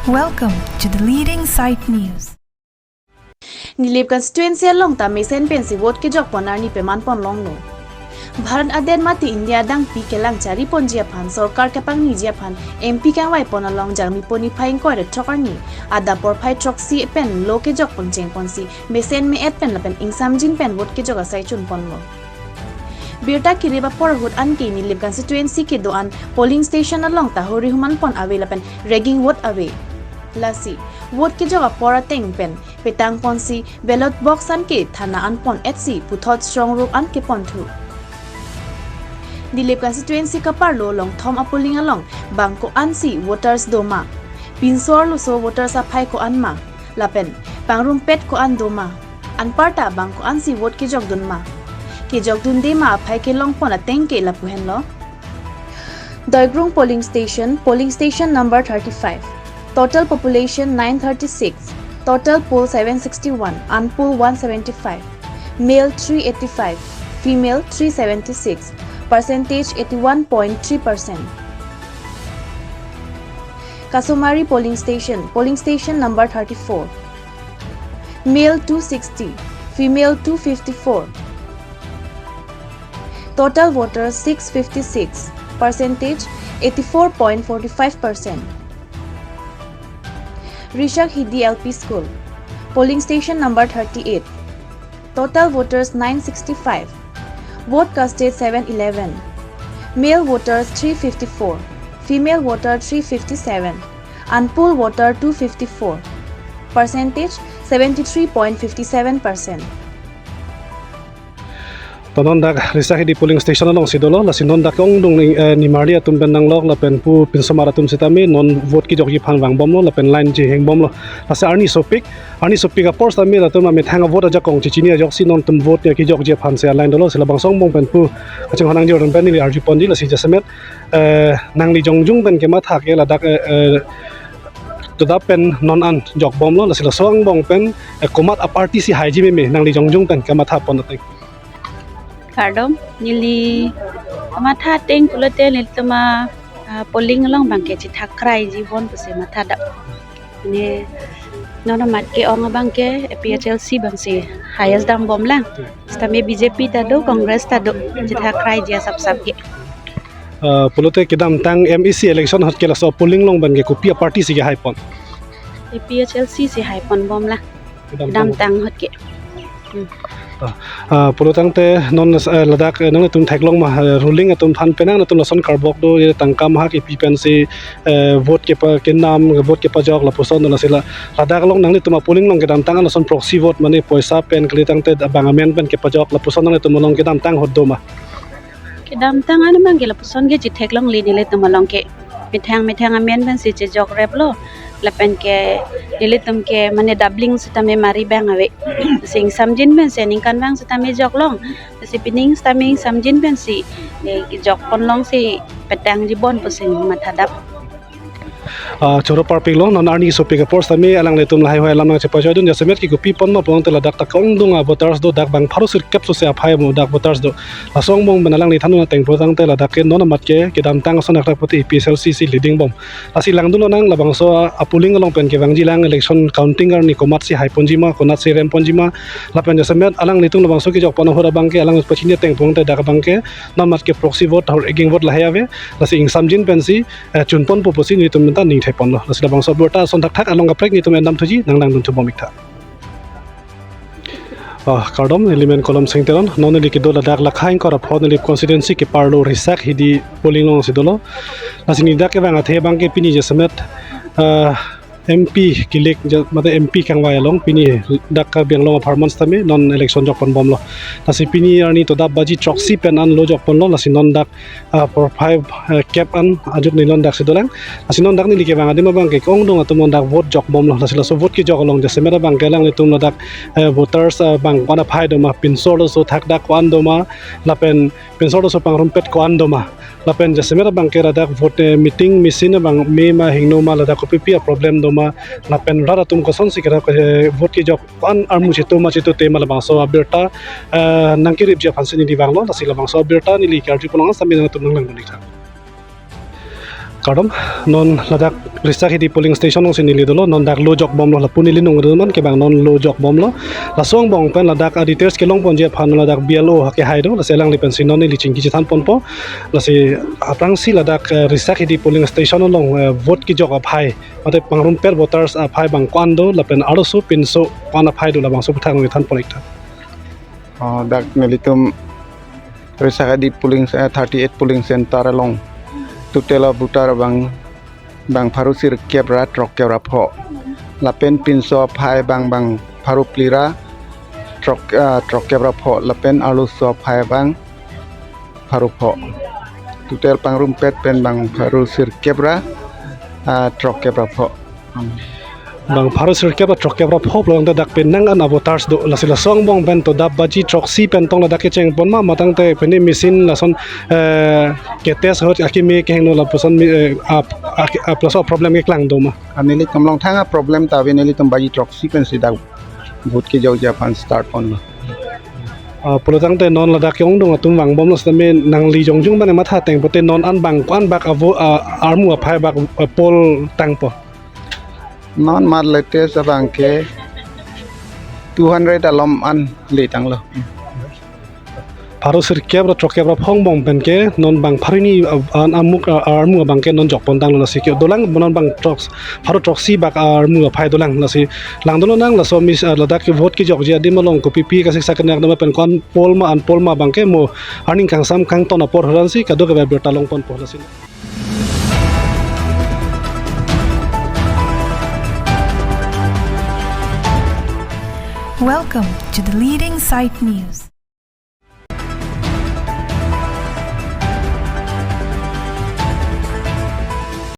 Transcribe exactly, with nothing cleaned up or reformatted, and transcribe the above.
Welcome to the leading site news. Nilip constituency along ta mesen pensi vote kejok pon arni peman pon longlo. Bharat adet mate India adangpi kelang chari ponji aphan sorkar kepangniji aphan M P kangvai pon along Jangmipo niphai ingkoi ra throk arni adap porphai throksi pen lo kejok pon cheng ponsi mesen me-et pen lapen ingsamjin pen vote kejok asai chun ponlo. Birta kirip apor ahut anke Nilip constituency kedo-an polling station along ta hori human pon ave lapen rigging vote ave. Lasi vote kejok apor ateng pen petang ponsi ballot box anke thana an pon-etsi puthot strong room an kepon thu. Nilip constituency kaparlo Longthom apolling along bang ko-ansi voters doma, pinso arloso voters aphai ko-an ma, lapen pangrumpet ko-an doma, anparta bang ko-ansi vote kejokdun ma, kejokdunde ma aphai kelong pon ateng ke lapu henlo. Doigrung polling station, polling station number thirty-five. Total population nine thirty-six. Total poll seven sixty-one. Unpoll one seventy-five. Male three eighty-five. Female three seventy-six. Percentage eighty-one point three percent. Kasumari polling station, polling station number thirty-four. Male two sixty, female two fifty-four. Total voters six fifty-six, percentage eighty-four point four five percent. Rishak Hidi L P School, polling station number thirty-eight. Total voters nine sixty-five. Vote casted seven eleven. Male voters three fifty-four. Female voter three fifty-seven. Unpolled voter two fifty-four. Percentage seventy-three point five seven percent. To non dak Rishak Hidi polling station alongsi dolo, lasi non dak ongdung ning, eh, nimarli atum pen nanglok lapen pu pinsomar atum sitame non vote kejokji aphan vangbomlo lapen line chehengbomlo. Lasi arni sopik, arni sopik apor sitame latum amethang avote ajakong chechini ajoksi nontum vote kejokji aphansi a-line dolo, si labangso angbong pen pu kachinghon nangjir atum pen neli arjuponji, lasi jasemet, eh, nangli jongjung pen kematha ke ladak, eh, eh, todap pen non an jokbomlo, lasi laso angbong pen, eh, komat a-party si haiji meme nangli jongjung pen kematha pon ateng. Kardom, neli kamatha ateng pulote nelitum a, ah, polling along abangke chethak kraiji bon pusi mathadam. Ne non amat ke-ong abangke A P H L C abangsi highest dambomlang. Sitame B J P ta do, Congress ta do, chethak kraiji asap sap ke. Ah, pulote kedamtang M A C election ahut ke laso polling along abangke kopi a-party si kehai pon? A P H L C si hai ponbomlang. Kedamtang kedamtang ahut ke. Hmm. Ah, ah, pulotangte non, eh, ladak, eh, nangtum theklong ma, eh, ruling atum aphan penang nangtum lason karbok do, eh, tangka mahak kepi pensi, eh, vote kepa kenam, vote kepajok lapuson do, lasi la ladak along nanglitum a-polling along kedamtang an lason proxy vote mane poisa pen kalitangte abang amen pen kepajok lapuson nanglitum along kedamtang ahut do ma? Kedamtang an abangke lapuson ke chetheklongle, nelitum along ke methang methang amen pensi chejok replo. Lapen ke nelitum ke mane doubling sitame mari abang ave. Si ingsamjin pensi ningkan abang sitame joklong. Si pining sitame ingsamjin pensi, eh, jok ponlongsi petangji bon pusi mathadam. Ah, choro parpiklo, non arni sopik apor sitame alanglitum lahai hoi alam nangchepajoidun, jasemet ke kopi pon ma pulotangte ladak ta kongdung a-voters do, dak bang pharo sirkep sose aphai mo dak voters do. Laso angbong pen alangli thandun ateng pulotangte ladak ke non amat ke kedamtang ason akrak pute A P H L C si leading bom. Lasi langdunlonang labangso a-polling along pen kevangjilang election counting arni komatsi hai ponji ma, konatsi rem ponji ma, lapen jasemet alanglitum labangso kejok pon ahut abangke alang pachini ateng pulotangte dak abangke non amat ke proxy vote, rigging vote lahai ave, lasi ingsamjin pensi, eh, chun ponpo pusi nelitum ta ning thai ponlo. Lasi labangso abirta ason thakthak along kaprek nelitum endam thuji, nang langdun thubom ik tha. Ah, kardom, neli men Kolom Sing Teron, non neli kedo ladak Lakha ingkoi ra pho Nilip constituency keparlo Rishak Hidi polling alongsi dolo. Lasi neli dak kevang athe abangke pini jasemet, ah, M P kilik ja, mate M P kangvai along pini dak Karbi Anglong apharman sitame non election jok ponbomlo. Lasi pini arni todap baji throksi pen an lo jok ponlo, lasi non dak, ah, por phai, ah, kep an ajuk ni non daksi dolang. Lasi non dak neli kevang adim abangke kongdung atum non dak vote jokbomlo. Lasi laso vote kejok along jasemet abangke alanglitum ladak, eh, voters, ah, bang ko-an aphai doma, pinso arloso thakdak ko-an doma, lapen pinso arloso pangrumpet ko-an doma. Lapen jasemet abangke ladak vote, eh, meeting machine abang me ma hingno ma, ladak kopipi a-problem doma, lapen rat atum kosonsi kera, eh, vote kejok ko-an armu chetu ma chetute ma, labangso abirta, eh, nangkeripji aphansi neli vanglo, lasi labangso abirta neli karju ponlong an sitame nangtum nang langdun ik tha. Kardom, non ladak Risakhedi polling station alongsi neli dolo, non dak lo jokbomlo, lapu neli nung dolo non, kevang non lo jokbomlo. Laso angbong pen ladak a-details kelongponji aphan ladak B L O kehai do, lasi alangli pensi non neli chingki chethanponpo. Lasi aphrangsi ladak, eh, Risakhedi polling station along, eh, vote kejok aphai, mate pangrumpet voters aphai abang ko-an do, lapen arloso pinso ko-an aphai do, labangso aphuthak neli thanpon ik tha. Oh, dak nelitum Risakhedi polling, eh, thirty-eight polling center along total of voter abang, abang pharo sirkep ra throkkep ra pho. Lapen pinso aphai abang, abang pharo phli ra throk, ah, throkkep ra pho. Lapen arloso aphai abang pharo pho. Total pangrumpet pen abang pharo sirkep ra, ah, throkkep ra pho. Hmm. Abang pharo sirkep ra throkkep ra pho pulo tangte dak penang an a-voters do, lasi laso angbong pen to adap baji throksi pen tong ladak kechengpon ma, ma tangte pini machine lason, eh, ketest ahut akimi kehingno lapuson mi, eh, ap, ak, ap laso problem keklang do ma? Ah, nelitum Longthang a-problem ta ave, nelitum baji throksi pensi dak vote kejokji aphan start ponlo. Ah, pulo tangte non ladak ke-ongdung atum vangbomlo setame nangli jongjung abang matha ateng pote non an abang ko-an bak avo, ah, armu aphai bak, ah, poll tangpo? Non mat latest abang ke two hundred alom an le tanglo. Pharo sirkep ra throkkep ra pho angbong pen ke non abang pharo hini, ah, an amuk, ah, armu abang ke non jokpon tanglo, lasi ke dolang non abang throks, pharo throksi bak armu aphai dolang, lasi lang dolo nang laso mis, ah, ladak ke vote kejokji adim along kopipi kasiksak kenak nama pen ko-an poll ma an poll ma abang ke mo arni kangsam kangton apor huran si kadokave abirta longponpo, lasi. Welcome to the leading site news.